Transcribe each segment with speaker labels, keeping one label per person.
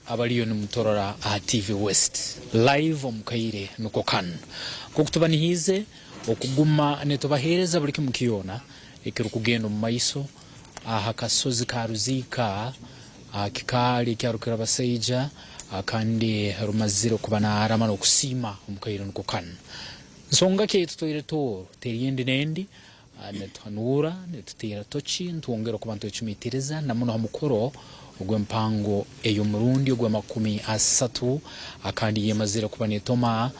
Speaker 1: Abariyo nimutorora aha TV West live omu kaire niko kanu. Nk'oku tubanihiize okuguma nitubaheereza buri kimu kyona ekirikugenda omu maiso aha kasozi ka Ruziika aha kikaari ekya Rukirabasaija kandi rumazire kuba naarama n'okusiima omu kaire niko kanu. Nsonga ki ei tutwaire Tooro teri endi n'endi Nituhanuura, nituteera toki, nitwongera okuba nitwecumitiriza na muno ha mukoro ogw'empango ey'omurundi ogw'amakumi asatu kandi ey'emazire kuba netoma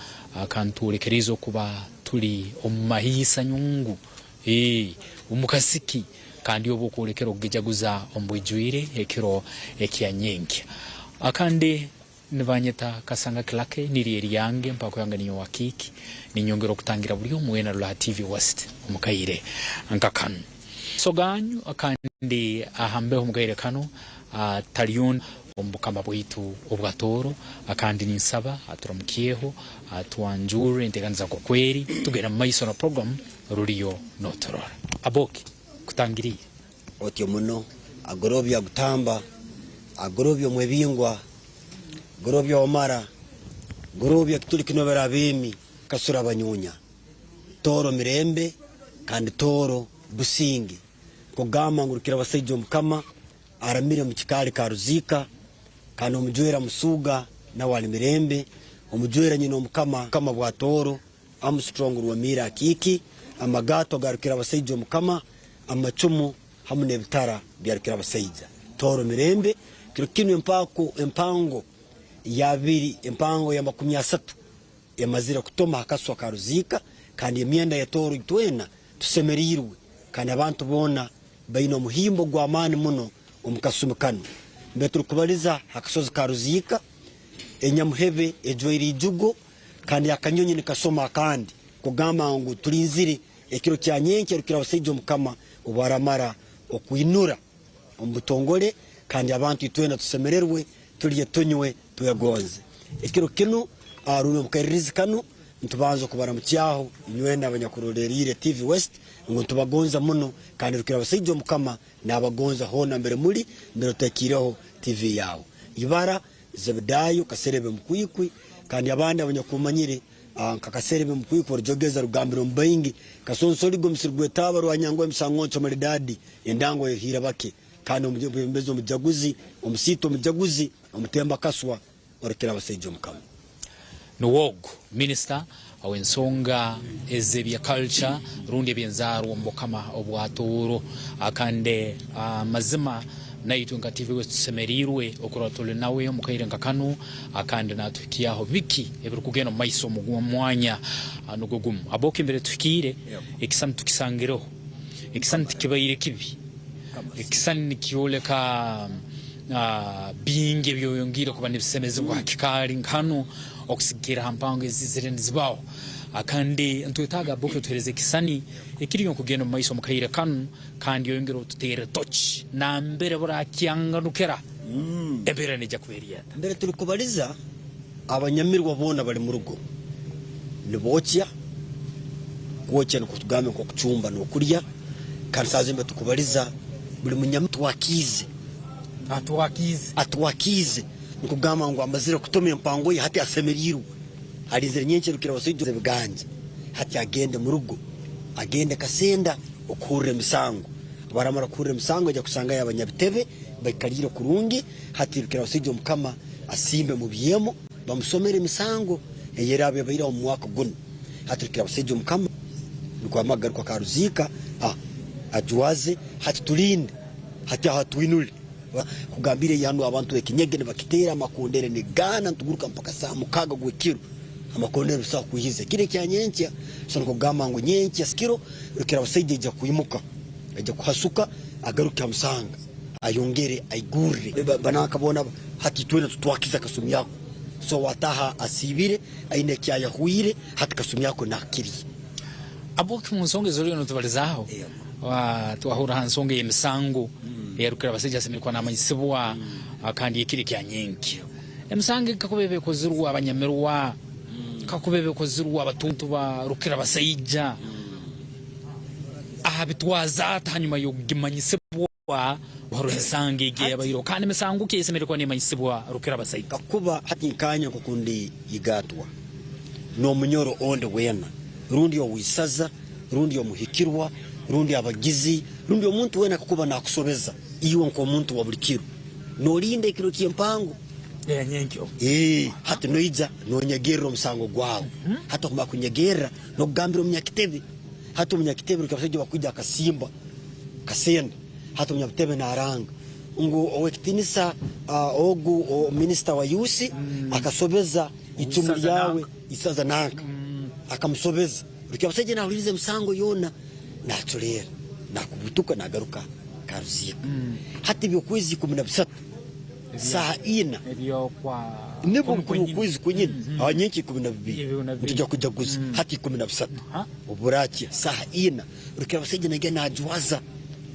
Speaker 1: kandi twolekereize okuba tuli omu mahiisa nyungu, ee, omu kasiki kandi obu okwolekera okugijaguza omu bwijwire ekiro ekya nyenkya. Kandi Nibanyeta Kasanga Kilake, niryo eryange, mpako yange niyo Wakiiki. Ninyongera okutangira buri omwe weena arora aha TV West omu kaire nka kanu. Maiso ganyu kandi aha mbeho omu kaire kanu tariyo omu bukama bwaitu obwa Tooro kandi ninsaba turamukyeho twanjurre enteekaniza nk'oku eri tugenda mu maiso na program Ruriyo Noturora. Aboki kutangiriire.
Speaker 2: Otyo muno agorobya Gutamba, agorobya Omwebingwa, agorobya Wamara, agorobya Kituli Kinobera Abeemi, Kasura Abanyunya. Tooro mirembe kandi Tooro businge. Nkugamba ngu Rukirabasaija Omukama aramire omu kikaari ka Ruziika kandi Omujwera Musuuga nawe ali mirembe. Omujwera nyina Omukama, Bukama bwa Tooro. Armstrong Rwomiire Akiiki, amagaato ga Rukirabasaija Omukama, amacumu hamu n'ebitara bya Rukirabasaija. Tooro Mirembe, kiro kinu empaako empango y'abiri empango y'amakumi asatu emazire kutoma ha kaswa ka Ruziika kandi emyenda ya Tooro itwena tusemeriirwe kandi abantu boona baine omuhimbo gw'amaani muno omu kasumi kanu. Mbere turukubaliza ha kasozi ka Ruziika, enyamuhebe ejwaire ijugo Kandi akanyonyi nikasoma akandi kugamba ngu Tulinzire ekiro kya nyenkya Rukirabasaija Omukama obwaramara okuinura omu butongole, kandi abantu itwena tusemererwe, tulye tunywe twegonze. Ekiro kinu rundi omu kairirizi kanu nitubanza okubaramukyaho inywena abanyakuroleriire TV West ngu nitubagonza muno kandi Rukirabasaija Omukama nabagonza hoona mbere muli mbere otekiireho TV yawe. Ibara Zebedayo, Kaserebe Mukwikwi, kandi abandi abanyakumanyire nka Kaserebe Mukwikwi Orujogeza rugambire omu baingi, Kasonsoligo omusiri gw'etaaba Rwanyango emisangonco Maridadi endango ehiire bake, kandi omwebembezi omujaguzi, omusiita omujaguzi, omutemba Kaswa orukira abasaija Omukama.
Speaker 1: Nuwe ogu minisita ow'ensonga ez'ebya culture rundi eby'enzaarwa omu Bukama obwa Tooro. Kandi amazima naitwe nka TV West tusemeriirwe okurora tuli nawe omu kaire nka kanu kandi natuhikyaho biki ebirukugenda omu maiso omu mwanya nugwo gumu. Habwoki mbere tuhikiire ekisani tukisangireho. Ekisani tikibaire kibi. Ekisani nikyoleka Bingi ebyoyongiire kuba nibisemezibwa ha kikaali nka hanu okusigikirra ha mpango ezizire nizibaho. Kandi nitwetaaga Aboki otuheereze ekisani ekiriyo nkugenda omu maiso omu kaire kanu kandi oyongere otuteerre tochi nambere burakyanganukira embeera neija kuba eri eta.
Speaker 2: Mbere turikubaliza abanyamirwa boona bari murugo nibokya, kwokya nikwo tugambe nkokucumba nokurya kandi saaha zinu mbere turikubaliza buri munyamirwa twakiize.
Speaker 1: Atwakiize.
Speaker 2: Atwakiize nikugamba ngu amazire kutoma empango ye hati asemeriirwe. Arinzire nyenkya Rukirabasaija ebiganja hati agende murugo agende Kasenda okuhurra emisango. Obu aramara kuhurra emisango aija kusangayo abanyabitebe baikaliire kurungi hati Rukirabasaija Omukama asimbe mu byemo bamusomere emisango eyeraaba ebaireho omu mwaka gunu. Hati Rukirabasaija Omukama nikwo amara kugaruka Karuziika ajwaze hati tulinde. Hati aho atwinule kugambira ei hanu abantu ekinyege nibakiteera amakondere nigaana nituguruka mpaka saaha mukaaga gw'ekiro amakondere busaho kwihiza kiro ekya nyenkya so nikwo kugamba ngu nyenkya kiro Rukirabasaija aija kwimuka aija kuhasuka agaruke ha musanga ayongere aigurre bananka boona hati itwena tutwakize akasumi ako so owataha asiibire aine eki ayahwire hati kasumi ako nakiriye.
Speaker 1: Habwoki mu nsonga ezi oriyo notubalizaaho Twahurra ha nsonga ey'emisango eya Rukirabasaija asemeriire kuba namanyisibwa kandi ekiro ekya nyenkya. Emisango egi kakuba eba ekozirwe abanyamirwa, kakuba eba ekozirwe abatuntu ba Rukirabasaija, abitwaza ata hanyuma y'okugimanyisibwa? Hariho emisango egi eyabaireho, kandi misango ki esemeriire kuba nemanyisibwa Rukirabasaija?
Speaker 2: Kakuba hati nkanya nkoku ndi igatwa n'omunyoro ondi weena, rundi ow'isaza, rundi omuhikirwa, rundi abagizi, rundi omuntu weena kakuba nakusobeza iwe nk'omuntu wa buli kiro, nolinda ekiro ky'empango. Ee, hati noija nonyegerra omusango gwawe. Hati okumara kunyegerra, nogugambira omunyakitebe. Hati omunyakitebe Rukirabasaija obu akwija akasimba, Kasenda hati omunyabutebe naranga ngu owekitinisa ogu minisita wa youth akasobeza icumu ryawe isaza nanka akamusobeza Rukyabasaija nahuririza emisango yoona nacureera nakubutuka nagaruka Karuziika hati ebyokwezi 13 saaha ina nibwo okwezi kwenyini aha nyenkya 12 nitujya kujaguza hati 13 oburakya saaha ina Rukirabasaija naija najwaza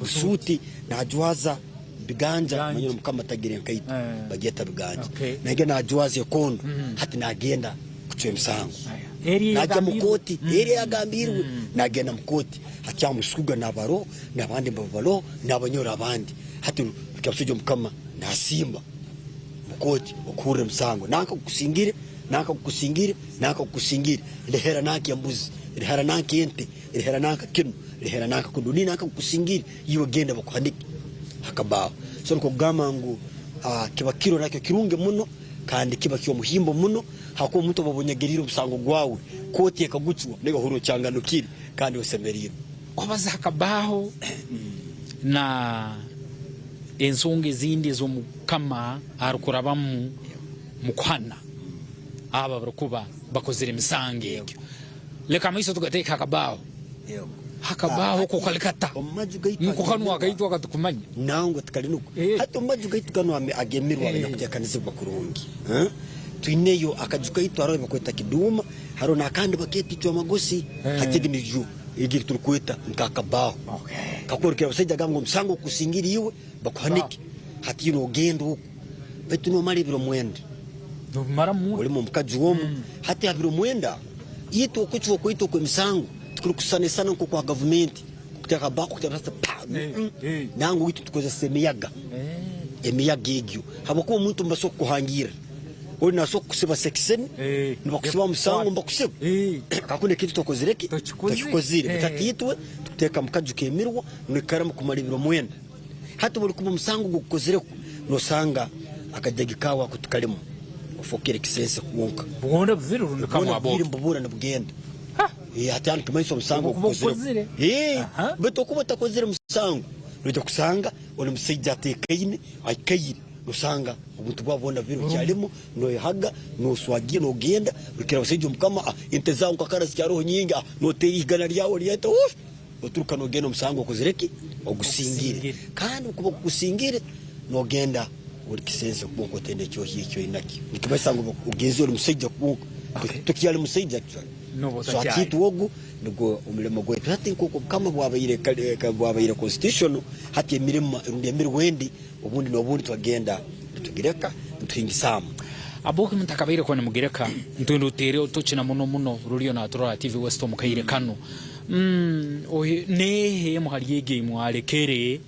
Speaker 2: busuuti, najwaza biganja, manyire Mukama tagira enkaito, bagyeta biganja. Naija najwaza ekondo, hati nagenda kucwa emisango. Naija mu kooti, eri eyagambirwe, nagenda mu kooti, hati aho Musuuga naaba aroho, n'abandi nibaba baroho, n'abanyoro abandi. Hati Rukirabasaija Mukama nasiima mu kooti okuhurra emisango, nanka ogukusingire, nanka ogukusingire, nanka ogukusingire, rihera nanka embuzi, rihera nanka ente. Rihera nanka kinu, rihera nanka kunu, rundi nanka kukusingire, iwe genda bakuhanike ha kabaaho. So nukwo kugamba ngu kiba kiro nakyo kirungi muno kandi kiba ky'omuhimbo muno habwokuba omuntu obu oba onyegeriire omusango gwawe, kooti ekagucwa, naiwe ohurra okyanganukire kandi osemeriirwe.
Speaker 1: Wabaza ha kabaaho na ensonga ezindi ez'Omukama arukurabamu mu kuhana abo abarukuba bakozere emisango egyo. Leka amaiso tugateeke ha kabaaho. Ha kabaaho ko kali kata? Nuko kanu akaitu akatukumanya.
Speaker 2: Nangwa tikali nukwo. Hati omu maju gaitu ganu ag'emirwa aganyakuteekanizibwa kurungi, twineyo akaju kaitu haroho ebi bakweta kiduuma, haroho n'akandi bakeeta icwamagosi. Hati egi niryo egi eri turukweta nk'akabaaho. Kakwolekera abasaija agamba ngu omusango ogukusingire iwe bakuhanike. Hati iwe nogenda oku baitu nomara ebiro mwenda. Olimu omukazi omu. Hati ha biro mwenda Itwe okucwa kwaitu okw'emisango tikurukusisanisana nk'okwa gavumenti kuteeka akabaho kuteeka amasasi pa! Nangwa itwe tukozesa emiyaga, emiyaga egyo habwokuba omuntu nibasobora kukuhangirra, oli nasobora kukusiba sekiseni, nibakusiba omusango nibakusiba kakuba ekintu tokozire ki? Tokikozire. Baitu hati itwe tukuteeka mu kaju k'emirwa noikaramu kumara ebiro mwenda. Hati obu orikuba omusango ogu ogukozirekwo nosanga akajagi kaawe ako tikarimu, ofookere kisense kwonka.
Speaker 1: Bwona bubiri rundi kamwe
Speaker 2: Bwona bubiri
Speaker 1: abooke.
Speaker 2: nibubura nibugenda.
Speaker 1: Ha!
Speaker 2: Eh, hati hanu kimanyisa omusango
Speaker 1: Obu okuba
Speaker 2: ogukozirwe.
Speaker 1: ogukozire.
Speaker 2: Eh,
Speaker 1: Aha.
Speaker 2: baitu okuba otakozire musango, noija kusanga oli musaija ateekaine, aikaire, nosanga obuntu bwawe bwona bubiri bukyalimu, noyehaga, noswagira, nogenda, orikira abasaija omukama, ah, ente zaawe nka kara zikyaroho nyingi, ah, noteera igana ryawe ry'ente, wuuh! Oturuka nogenda omusango okozire ki? Ogusingire. Kandi obukuba gugusingire, nogenda ori kisense kwonka otaine ekyohyo eki oinakyo. Nikimanyisa ngu ogenzire ori musaija kwonka, tokyali musaija actually. So hati itwe ogu nigwo omurimo gwaitu. Hati nk'oku obukama bwabaire bwabaire constitutional, hati emirimo rundi emirimo endi obundi n'obundi twagenda nitugireka nituhingisaamu.
Speaker 1: Habwoki mutakabaire kuba nimugireka nitwenda oteere orutoki na muno muno ruriyo naturora aha TV West omu kaire kanu. Neeha emu hali egi ei mwalekere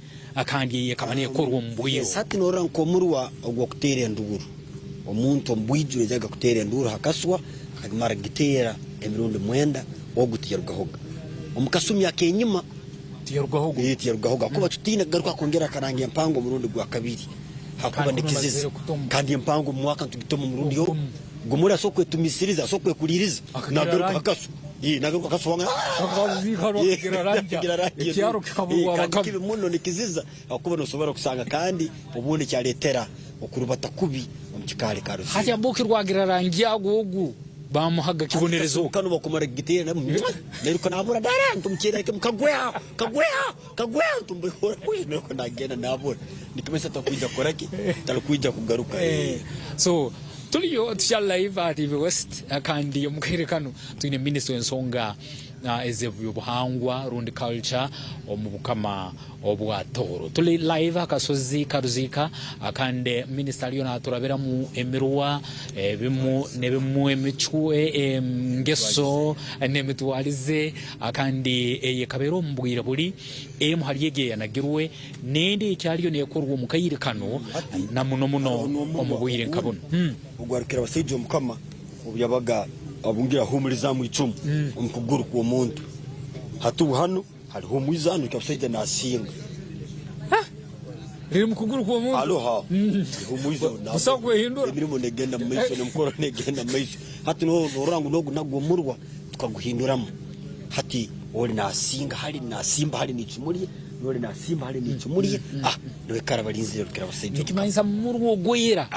Speaker 1: kandi ei ekaba neekorwa omu bwire
Speaker 2: Yes, hati norora nk'omurwa ogw'okuteera enduuru. Omuntu omu bwijwire yaijaga kuteera enduuru ha kaswa, akamara kugiteera emirundi mwenda, ogu tiyarugahoga. Omu kasumi ak'enyima,
Speaker 1: Tiyarugahoga?
Speaker 2: Ee, tiyarugahoga hakuba tutiina kugaruka akongera akaranga empango omurundi gwakabiri hakuba
Speaker 1: Kandi kunu
Speaker 2: nikiziza.
Speaker 1: mazire kutomu.
Speaker 2: Kandi empango omu mwaka nitugitoma omurundi
Speaker 1: Ogumu.
Speaker 2: gumu. Oli asobora kwetumisiriza, asobora kwekuliiriza,
Speaker 1: Akagira
Speaker 2: nagaruka
Speaker 1: rangi.
Speaker 2: ha kaswa. Kandi kibi muno nikiziza ahakuba nosobora kusanga kandi obundi kyaletera okurubata kubi omu kikaali ka Rusizi.
Speaker 1: Hati Abuki rwagira rangi ago ogu bamuhaga kibonerezo.
Speaker 2: Kanu bakumara kugiteera nairuka nabura dara ntumukyera kimu kagweho kagweho kagweho ntumubihura nairuka nagenda nabura nikimanyisa takwija kukora ki tarikwija kugaruka.
Speaker 1: So Turiyo tukyali live aha TV West kandi omu kaire kanu twine minisita w'ensonga ez'eby'obuhangwa rundi culture omu Bukama obwa Tooro. Tuli live aha kasozi Karuziika kandi minisita ariyo naturabiramu emirwa ebimu n'ebimu emicwe engeso n'emitwarize kandi eyo ekabeera omu bwire buri emu hari egyo eyanagirwe n'endi ekyariyo nekorwa omu kaire kanu na muno muno
Speaker 2: Hariho n'omurwa
Speaker 1: omu bwire nka
Speaker 2: ogundi
Speaker 1: bunu.
Speaker 2: ogwarukire abasaija omukama obu yabaga abungire ahuumurizamu icumu omu kuguru kw'omuntu. Hati ubu hanu Hariho omwiza hanu omusaija nasinga.
Speaker 1: Riri mu kuguru kw'omuntu.
Speaker 2: Aloha. Hariho omwiza
Speaker 1: Busaho kwehindura.
Speaker 2: Emirimo negenda mu maiso n'emikoro negenda mu maiso. Hati norora ngu n'ogu nagwo omurwa tukaguhinduramu. Hati ori nasinga hali nasimba hali n'icumu rye, n'ori nasimba hali n'icumu rye, ah nibaikara barinzire rukira abasaija.
Speaker 1: Nikimanyisa murwa ogwera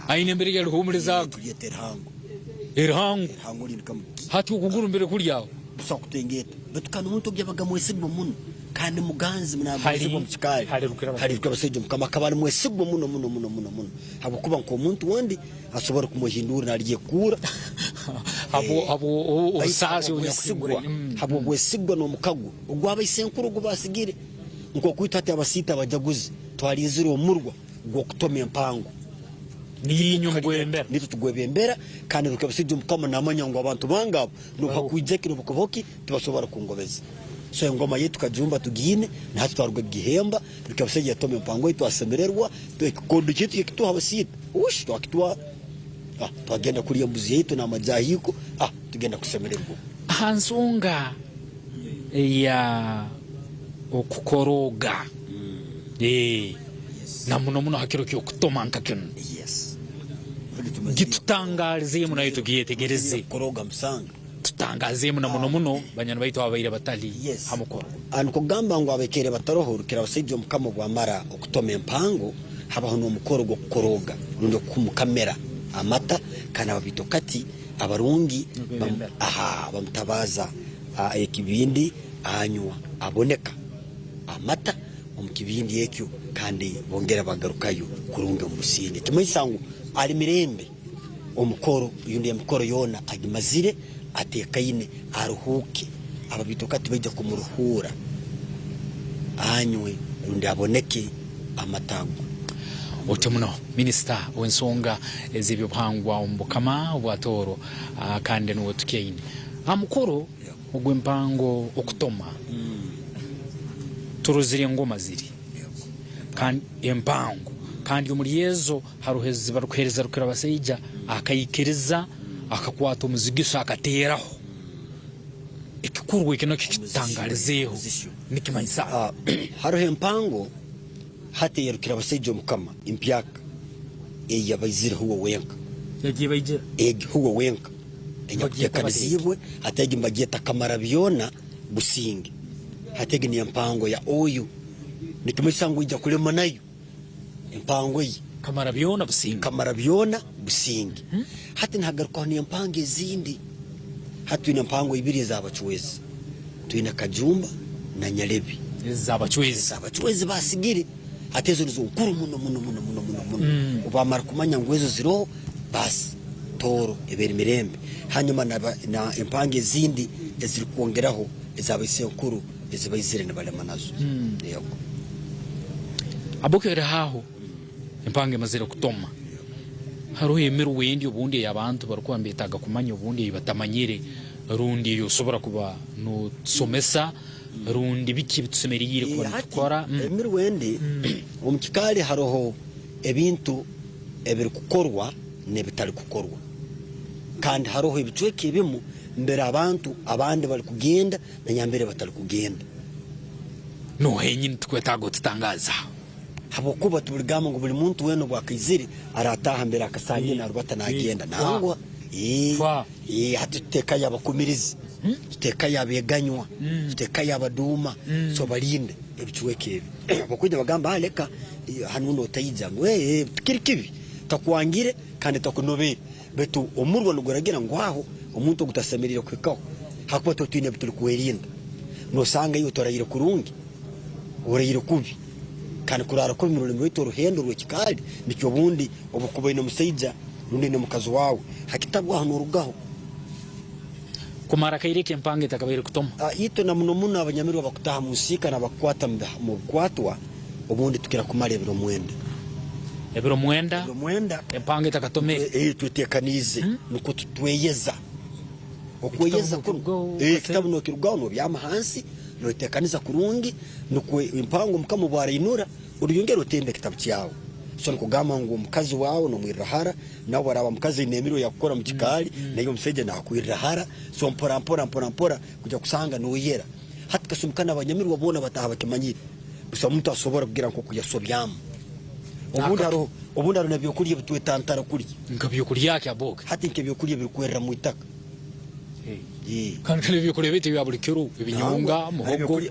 Speaker 1: aine embere yalihumurizaga.
Speaker 2: Turyeta erihango.
Speaker 1: Erihango.
Speaker 2: Erihango rindi kamu.
Speaker 1: Hati okuguru mbere kuri aho.
Speaker 2: Busaho kutengeeta. Baitu kandi omuntu ogu yabaga mwesigwa muno kandi muganzi naagonzebwa omu kikaari
Speaker 1: Hali Rukirabasaija.
Speaker 2: hali Rukirabasaija Mukama akaba ali mwesigwa muno muno muno muno muno habwokuba nk'omuntu ondi asobora kumwehindurra nalyekuura
Speaker 1: Habwo
Speaker 2: baitu
Speaker 1: obusaasi
Speaker 2: habw'obwesigwa
Speaker 1: obunyakuhinguraine.
Speaker 2: Habw'obwesigwa n'omukago ogw'abaisenkuru ogu baasigire. Nk'oku itwe hati Abasiita abajaguzi twalinzire omurwa gw'okutoma empango.
Speaker 1: Niinywe mugwebembera.
Speaker 2: Nitwe tugwebembera kandi Rukirabasaija Mukama naamanya ngu abantu bange abo N'obu hakwija ki n'obu kubaho ki, tibasobora kungobeza. So engoma yaitu tukagihumba tugiine, na hati twaruga kugihemba, Rukyabusaija yatoma empango ye twasemererwa, ekikondo kyaitu yakituha abasiita, wush twakitwara, ah twagenda kulya embuzi yaitu n'amajahiiko, ah tugenda kusemererwa.
Speaker 1: Aha nsonga eya okukoroga, eh, na muno muno ha kiro ky'okutoma nka kinu. Gitutangaalizeemu naitwe tugyetegereze. Tutangazeemu na muno muno banywani baitu ababaire batali ha mukoro gunu.
Speaker 2: Nikwo kugamba ngu abaikaire bataroho Rukirabasaija Omukama obu amara okutoma empango, habaho n'omukoro gw'okukoroga rundi okumukamira amata kandi ababiitokati abarungi bamutabaaza ekibindi anywa aboneka amata. omu kibindi ekyo kandi bongera bagarukayo kurungi omu businge. Kimanyisa ngu ali mirembe, omukoro rundi emikoro yoona agimazire, ateekaine, aruhuuke. Ababiitoka tibaija kumuruhuura anywe rundi aboneke amata ago.
Speaker 1: Otyo muno Minisita w'ensonga ez'eby'obuhangwa omu Bukama bwa Tooro kandi nuwe tukyaine aha mukoro Ogw'empango okutoma turozire engoma ziri kandi empango kandi omuri ezo haroho ezi barikuhereza Rukirabasaija akaikiriza akakwata omuzigiso akateeraho. Ekikorwa eki nakyo kitutangarizeeho nikimanyisa.
Speaker 2: Haroho empango hati eya Rukirabasaija Omukama empyaka eyabaizire huwe wenka.
Speaker 1: Egi ebaijira?
Speaker 2: Egi huwe wenka. Enyakuteekaniziibwe hati egi nibagyeta Kamarabyona Businge. Hati egi niyo empango ya oyu. Nikimanyisa ngu oija kulema nayo empango eye.
Speaker 1: Kamarabyona Businge.
Speaker 2: Kamarabyona Businge. Hati nihagarukaho n'empango ezindi. Hati twine empango ibiri ez'abacwezi. Twine Kajumba na Nyalebi.
Speaker 1: Ez'abacwezi.
Speaker 2: Ez'abacwezi basigire. Hati ezo nizo nkuru muno muno muno muno muno muno. Obu bamara kumanya ngu ezo ziroho, baasi Tooro eba eri mirembe. Hanyuma na empanga ezindi ezirikwongeraho eza baisenkuru ezi baizire nibarema nazo. Yego.
Speaker 1: Ahabw'okuba eri aho empanga emazire kutoma, hariho emirwa endi obundi ei abantu barikuba nibetaaga kumanya obundi ei batamanyire rundi ei osobora kuba notusomesa rundi biki ebi tusemeriire kuba
Speaker 2: Hati
Speaker 1: nitukora.
Speaker 2: emirwa endi omu kikaari haroho ebintu ebirikukorwa n'ebitarikukorwa. Kandi haroho ebicweka ebimu mbere abantu abandi barikugenda na nyambere batarikugenda.
Speaker 1: Nooha henyini tukwetaaga otutangaaza?
Speaker 2: Habwokuba tibuligamba ngu buli muntu weena obu akaizire araataaha mbere akasangire naarubata naagenda. Nangwa. Hati tuteekayo abakumirizi, tuteekayo abeeganywa, tuteekayo abaduuma, so balinde ebicweka ebi. Habwokuba nibagamba, leka hanu notaija ngu tikiri kibi, takwangire kandi takunobere, baitu omurwa niguragira ngu aho omuntu ogu tasemeriire kuhikaho habwokuba tuba twine ebi turikwerinda. Nosanga iwe toraire kurungi, oraire kubi, kandi kuraara kubi murulimi rwaitu oruhendo orw'ekikaali nikyo obundi obu okuba oine omusaija rundi oine mukazi waawe, ha kitabu aho norugaho.
Speaker 1: Kumara akaire ki empango etakabaire kutoma?
Speaker 2: Itwe na muno muno abanyamirwa abakutaha mu nsiika n'abakukwata mu bikwatwa, obundi tukira kumara ebiro mwenda.
Speaker 1: Ebiro mwenda?
Speaker 2: Ebiro mwenda.
Speaker 1: Empango etakatomere?
Speaker 2: Ee, twetekaniize nukwo tutweyeza. Okweyeza kunu, ekitabu nokirugaho nobyama hansi, noyetekaniza kurungi nukwo empango Mukama obu arainura, oriyongera otembe ekitabu kyawe. So nikugamba ngu omukazi wawe nomwirra hara, Nawe obu araaba mukazi aine emirimo yakukora omu kikaari, naiwe omusaija naakwirira hara, so mpora mpora mpora mpora kwija kusanga nooyera. Hati kasumi kanu abanyamirwa boona bataaha bakimanyire, busaho muntu asobora kugira nk'oku yasobyamu. Obundi haroho obundi haroho n'ebyokulya ebi twetantara kulya.
Speaker 1: Nka byokulya ki Aboke?
Speaker 2: Hati nk'ebyokulya ebirukwerra mu itaka.
Speaker 1: Kandi kare ebyokulya byaitu ebya buli kiro, ebinyonga, muhogo.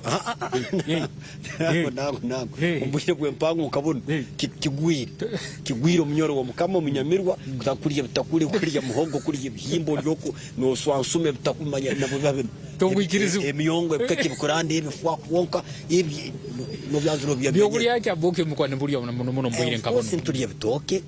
Speaker 2: Nangwa, nangwa, nangwa. Omu bwire bw'empango nka bunu, kigwire. Kigwire omunyoro w'Omukama omunyamirwa kutakulya ebitakuli, kulya muhogo, kulya ebihimba ori okwo noswansuma ebitakuli manya nabwo biba binu.
Speaker 1: Tobwikirizibwa.
Speaker 2: Emyongo ebikaki ebikuranda ebifwa kwonka ebi nobyanzire obyamanyire.
Speaker 1: Byokulya ki Aboke mukuba nimurya muno muno omu bwire
Speaker 2: Of
Speaker 1: nka
Speaker 2: course
Speaker 1: bunu?
Speaker 2: nitulya ebitooke,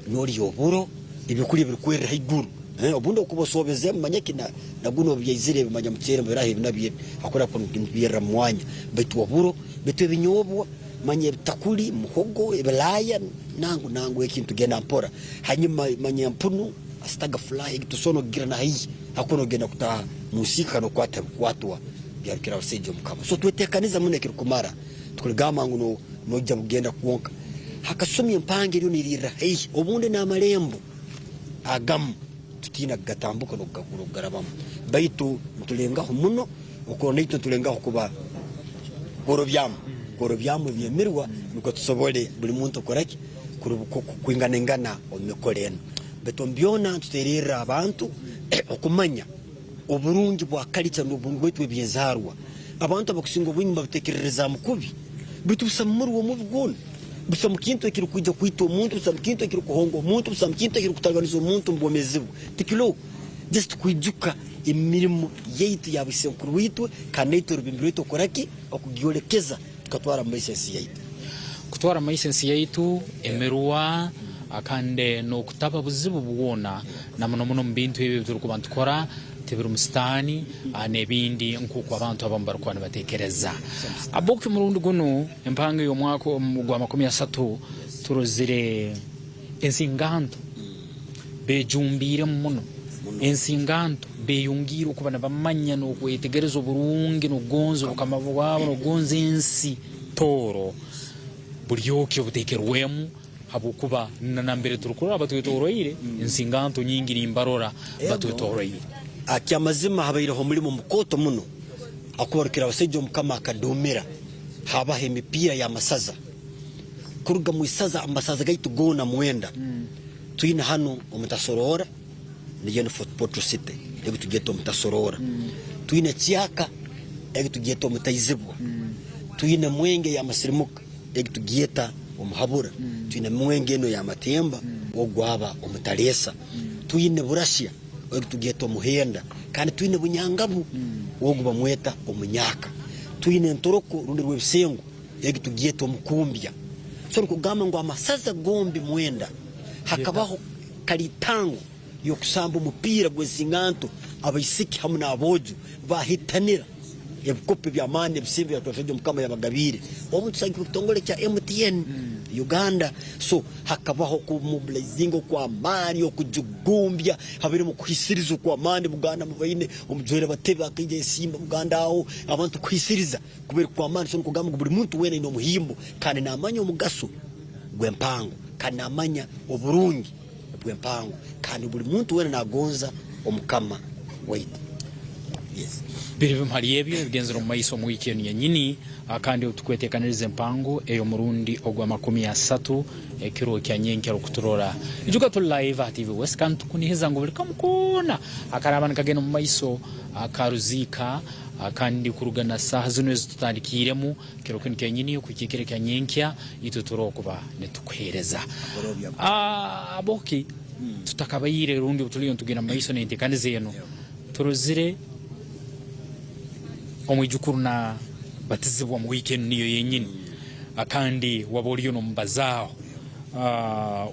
Speaker 2: norya oburo, ebyokulya ebirikwerera haiguru. Obundi okuba osoobezemu manya ki na gunu obu byaizire ebi manya muceere biraha ebi nabyo ebi hakora kunu nibyerra mu mwanya baitu oburo baitu ebinyoobwa manya ebitakuli muhogo ebilaaya nangu nangu eki nitugenda mpora hanyuma manya empunu asitaga fly egi tosobora nokugira na haihi hakuba nogenda kutaaha mu nsiika nokwata ebikwatwa bya Rukirabasaija Omukama. So twetekaniza muno ekirukumara tikuligamba ngu noija kugenda kwonka. Hakasumi empanga eriyo nerirra haihi obundi n'amalembo. Agamu tutiina kugatambuka n'okugarabamu, baitu nitulengaho muno okurora naitwe nitulengaho kuba kworobyamu kworobyamu ebyemirwa nukwo tusobole buli muntu kukora ki kwinganaingana omu mikoro enu. Baitu omu byona nitutererra abantu okumanya oburungi bwa kalica n'oburungi bwaitu bw'eby'enzaarwa. Abantu abakusinga obwingi nibabutekererezaamu kubi, baitu busamu murwa omubi gwona. Busamu kintu ekirukwija kwita omuntu, busamu kintu ekirukuhonga omuntu, busamu kintu ekirukutalibaniza omuntu omu bwomeezi bwe. Tikiroho. Just kwijuka emirimo yaitu ya baisenkuru itwe kandi naitwe orubimbi rwaitu okukora ki? Okugyolekeza tukatwara omu maiso ensi yaitu.
Speaker 1: Kutwara omu maiso ensi yaitu, emirwa, kandi n'okutaba buzibu bwona na muno muno omu bintu ebi ebiturukuba nitukora tibirimu sitaani n'ebindi nk'oku abantu abamu barukuba nibatekereza. Habwoki omurundi gunu Empango ey'omwaka ogwa 30 turozire ensingaanto bejumbiiremu muno. Ensingaanto beyongiire okuba nibamanya n'okwetegereza oburungi n'okugonza obukama bwabo n'okugonza ensi Tooro buryoki obuteekerwemu habwokuba na nambere turukurora batwetoroire ensingaanto nyingi nimbarora batwetoroire.
Speaker 2: Kyamazima habaireho omulimo mukooto muno Ahakuba Rukirabasaija Omukama akaduumira, haabaho emipiira y'amasaza kuruga mu isaza, omu masaza gaitu goona mwenda. Twine hanu Omutasoroora, niyo ni Fort Portal City, egi tugyeta Omutasoroora. Twine Kyaka, egi tugyeta Omutaizibwa. Twine Mwenge ey'amasirimuka, egi tugyeta Omuhabura. Twine Mwenge enu ey'amatemba, ogu gwaba Omutaleesa. Twine Burasya. Ogu tugyeta omuhenda, kandi twine Bunyangabu, ogu bamweta omunyaka. Twine Entoroko rundi Rwebisengo, egi tugyeta omukumbya. So nikugamba ngu amasaza gombi mwenda hakabaho kalitango y'okusamba omupiira gw'ensinganto, abaisiki hamu n'aboojo bahitanira ebikopo eby'amaani ebisembo ebya Twashaija Omukama yabagabiire obu nitusagikwa ekitongole kya MTN Uganda. So hakabaho okumobilizinga okw'amaani, okujugumbya, habairemu okuhisiriza okw'amaani Buganda mubaine omujwaire Batebe akaija yasimba Buganda aho, abantu kuhisiriza kubaire kw'amaani. So nikugamba ngu buli muntu weena aine omuhimbo kandi naamanya omugaso gw'empango kandi naamanya oburungi bw'empango kandi buli muntu weena nagonza Omukama waitu. Yes.
Speaker 1: Biri bimu hali ebyo ebigenzere omu maiso omu wiiki enu yenyini, kandi obu tukwetekaniriza empango ey'omurundi ogw'amakumi asatu ekiro kya nyenkya rukuturora. Ijuka tuli live aha TV West kandi tukunihiza ngu buli kamu koona akaraaba nikagenda omu maiso akaruziika kandi kuruga na saaha zinu ezitutandikiiremu kiro kinu kyenyini okuhika ekiro kya nyenkya itwe turoho kuba nitukuheereza. Aboki tutakabaire rundi obu tuliyo nitugenda mu maiso n'enteekaniza enu, turozire omwijukuru na batizibwa omu wiiki enu niyo yenyini kandi waba oliyo n'omubazaaho.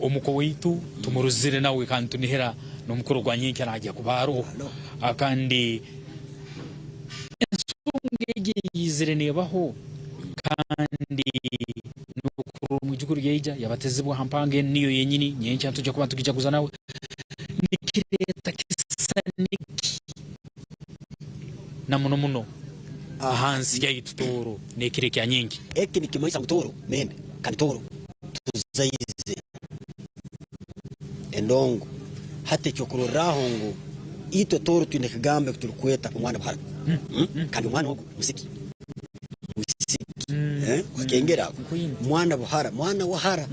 Speaker 1: Omuko waitu tumurozire nawe kandi tunihira n'omukoro gwa nyenkya naija kuba aroho kandi. Eizire neebaho kandi n'okurora omwijukuru yaija yabatizibwa ha mpango enu niyo yenyini nyenkya nitwija kuba nitugijaguza nawe nikireeta kisani ki na muno muno aha nsi yaitu Tooro n'ekiro ekya nyenkya.
Speaker 2: Eki nikimanyisa ngu Tooro mirembe kandi Tooro tuzaize endongo. Hati ekyokurorraho ngu itwe Tooro twine ekigambo eki turikweta omwana buhara kandi omwana ogu musiki, mwisiki wakengera aho mwana buhara, mwana wahara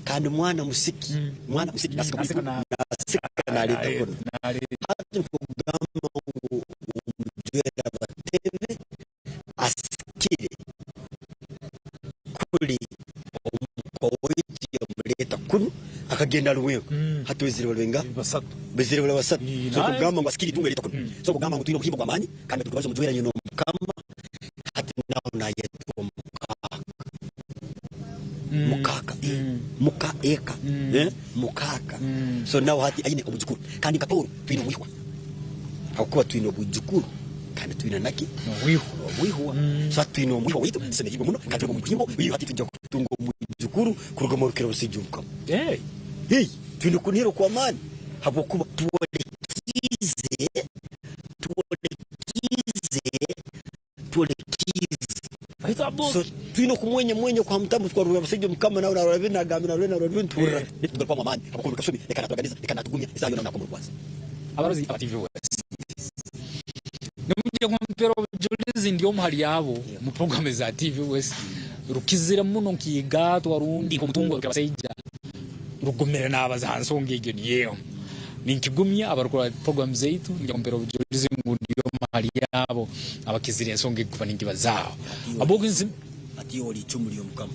Speaker 2: kandi mwana musiki, mwana musiki nasika naleeta kunu. Hati nikugamba ngu omujwera batebe asikire kuri omuka waitu yamureeta kunu akagenda ari wenka. Hati baizire bari baingaha? Baizire bari basatu. So kugamba ngu asikire itungo yareeta kunu. So kugamba ngu twine obuhimbo bw'amaani kandi turikubaza omujwera nyina omukama hati nawe nayetwa mukaaka. Mukaaka muka eka mukaaka. So nawe hati aine omujukuru kandi nka Tooro twine omwihwa. Ahabw'okuba twine obwijukuru kandi twine na ki? N'obwihwa. So hati twine omwihwa waitu, tusemeriirwe muno kandi turi omu muhimbo obu hati twija kutunga omwijukuru kuruga omu Rukira Obusaija Omukama. Hey, twine okunihira okw'amaani habw'okuba twolekiize, twolekiize Tworekiize. So twine okumwenyamwenya okwa mutambo twarora abasaija Mukama nawe narora binu nagamba narora narora binu tuhurira nitugarukwamu amaani habwokuba buri kasumi reka naturaganiza reka natugumya esaaha yoona nakoma orukwanzi.
Speaker 1: Abarozi aba TV West nimugye kumpera obujulizi ndi omu hali abo mu program eza TV West rukizire muno nkigatwa rundi nkomutungo abasaija rugumire nabaza ha nsonga egyo niyo emu. Ninkigumya abarikura puroguramu zaitu nibaija kumpera obujurizi ngu ndi omwe ahari abo abakizire ensonga egi kuba ninkibazaaho. Ahabw'okuba
Speaker 2: Hati iwe ori icumu ry'Omukama.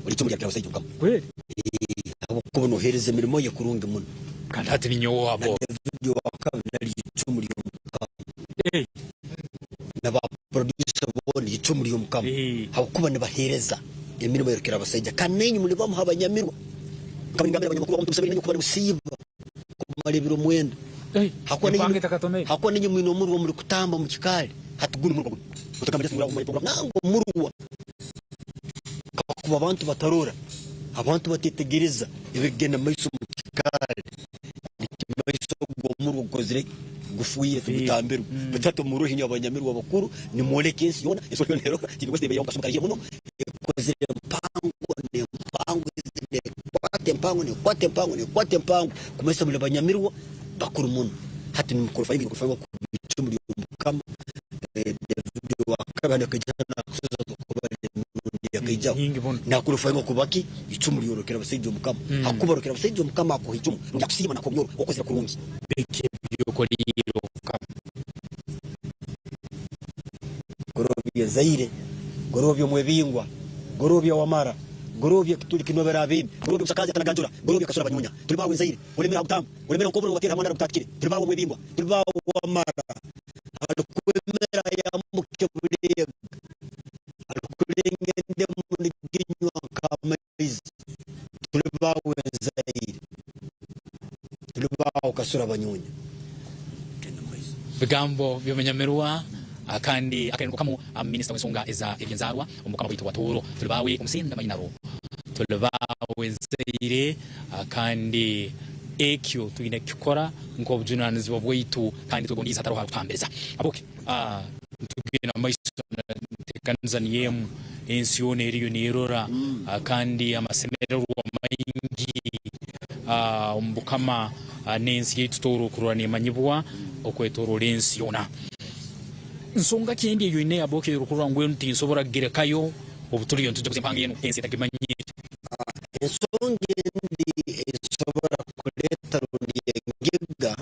Speaker 2: Ori icumu rya Kirabasaija Omukama.
Speaker 1: Kweli?
Speaker 2: Ahabw'okuba nooheereza emirimo ye kurungi muno.
Speaker 1: Kandi hati ninyowe
Speaker 2: Na
Speaker 1: owabo.
Speaker 2: David owakabi nari icumu ry'Omukama. Na ba producer boona icumu ry'Omukama. Ahabw'okuba nibaheereza emirimo ya Rukirabasaija. Kandi nainywe muri bamwe aha banyamirwa. Nkaba ningambira abanyamakuru abamu nti musemeriire nainywe kuba nimusiiba kumara ebiro mwenda. Hakuba nainywe mwine omurwa murikutamba omu kikaari. Hati gunu murwa gunu. Otagamba just ngu nangwa omurwa. Kakuba abantu batarora, abantu batetegereza ebirikugenda omu maiso omu kikaari, nikimanyisa ogwo omurwa gukozire ki? Gufiire, tigutambirwe. Baitu hati omuruhi inywe abanyamirwa abakuru nimworeka ensi yoona, ensi yoona nerora, TV West ebeire aho kasumi karaihire muno, ekozire empango n'empango nekwata empango nekwata empango nekwata empango kumanyisa muli banyamirwa bakuru muno. Hati nimuqualifyinga kuba icumu ly'Omukama. David owakaba nakaija nakusoza kuba emirundi yakaijaho
Speaker 1: Nyingi muno.
Speaker 2: naqualifyinga kuba ki icumu lyorokera abasaija Omukama. Hakuba orokera abasaija Omukama akuha icumu rundi akusiima nakuha obunyoro okozire kurungi.
Speaker 1: Biki ebyokoliire Omukama?
Speaker 2: Gorobya Zaire, gorobya Omwebingwa, gorobya Wamara, gorobya Kituli Kinobera Abeemi, gorobya Omusakaazi Atanaganjura, gorobya Kasura Banyunya. Turi baawe Zaire, olemera aha butamba, olemera nk'oburo wateera ha mwandara gutatikire. Turi baawe Omwebingwa, turi baawe Wamara, arikwemera ayambuke Bulega, arikurenga endemu niginywa nk'amaizi. Turi baawe Zaire, turi baawe Kasura Banyunya. Genda omu maiso.
Speaker 1: Bigambo by'omunyamirwa kandi akarengo kamu minisita w'ensonga eza eby'enzaarwa omu Bukama bwaitu bwa Tooro. Turi baawe Omusenda Mainaro, turi baawe Zaire kandi ekyo twine kukikora nk'obujunanizibwa bwaitu kandi twegondiize hataroho arikutuhambiriza. Aboke nitugenda omu maiso n'enteekaniza niyo emu ensi yoona eriyo neerora kandi amasemererwa maingi omu Bukama n'ensi yaitu Tooro kurora neemanyibwa okwetooroora ensi yoona. Nsonga ki endi ei oine Aboke ei orikurora ngu enu tinsobora kugirekayo obu turiyo nitujaguza empango enu ensi etagimanyire?
Speaker 2: Ensonga endi ei nsobora kuleeta rundi engega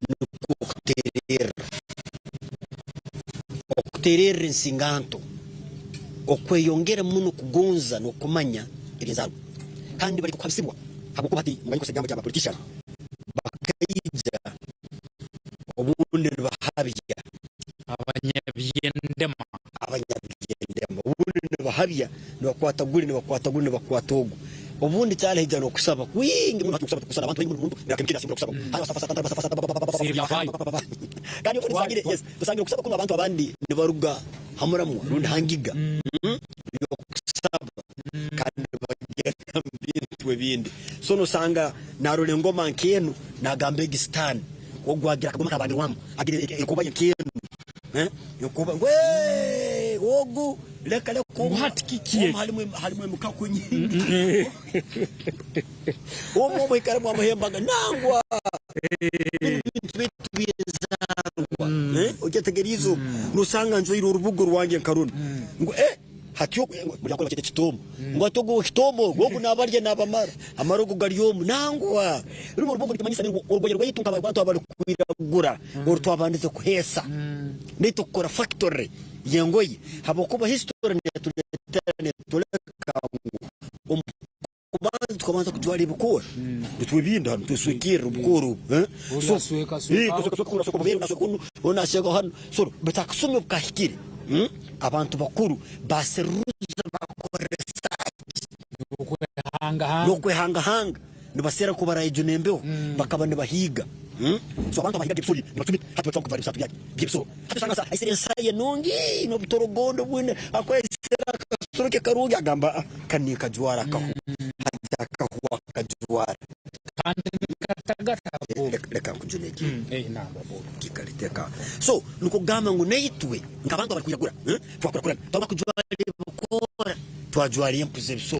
Speaker 2: nukwo okutererra. Okutererra ensinganto, okweyongera muno kugonza n'okumanya eby'enzaarwa. Kandi bali kuhabisibwa habwokuba hati mumanye kozesa ekigambo kya ba politician bakaija obundi nibahabya.
Speaker 1: Abanyabyendema.
Speaker 2: Abanyabyendema obundi nibahabya nibakwata guri nibakwata guri nibakwata ogu. Obundi kyaraija n'okusaba kwingi muno hati okusaba tukusaba abantu baingi muno omuntu okusaba
Speaker 1: Siri byafaayo.
Speaker 2: Kandi obundi tusangire yes tusangire okusaba kunu abantu abandi nibaruga. Ha muramwa rundi ha ngiga y'okusaba kandi nibagenda omu bintu ebindi. So nosanga narora engoma nk'enu nagamba egi sitaani ogu agira akagoma kabandirwamu agira enkoba ye nk'enu enkoba ngu eeh ogu leka leka
Speaker 1: Ngu hati kiki
Speaker 2: omu
Speaker 1: eki?
Speaker 2: harimu harimu emikaku nyingi omu omu haikaramu amahembe aga nangwa binu bintu baitu by'enzaarwa okyetegeriize obu nosanga njwaire orubuga orwange nka runu ngu eh hati ogu buri akora bakyeta ekitoomo ngu hati ogu ow'ekitoomo ogu ogu naabarya naabamara amarogo gari omu nangwa runu orubuga nitumanyisa nirwo orugoye rwaitu nk'abantu abarikwiragura oru twabandize kuheesa naitwe kukora factory y'engoye habw'okuba history netureetera networeka ngu omu Kubanza tukabanza kujwara ebikoora nitwebinda hanu nitweswekerra obukoora obu eh?
Speaker 1: Ori
Speaker 2: So,
Speaker 1: asweka
Speaker 2: eh,
Speaker 1: asweka
Speaker 2: twasweka sweka kunu, asweka obubeere, asweka kunu, onu asweka hanu. So, baitu akasumi obu kahikire, mm, abantu bakuru baseruza bakora research
Speaker 1: n'okwehangahanga.
Speaker 2: n'okwehangahanga nibaseera ku baraijuna embeho bakaba nibahiiga. Mm? So abantu abahiigaga ebisoro nibacumita hati bacwamu kujwara ebisaato byaki by'ebisoro. Hati osanga sa aisire ensaha ye nungi n'obutorogondo bwine akwesera akasoro ke karungi agamba ah, kanu ninkajwara akahu hati akahu akajwara.
Speaker 1: Kandi nikatagata bo.
Speaker 2: Leka, leka nkujune eki.
Speaker 1: Eh, namba bo.
Speaker 2: Kikaliteka. So nikwo kugamba ngu naitwe nk'abantu abarikwiragura eh, twakurakurana twaruga kujwara ebikoora twajwara empu z'ebisoro.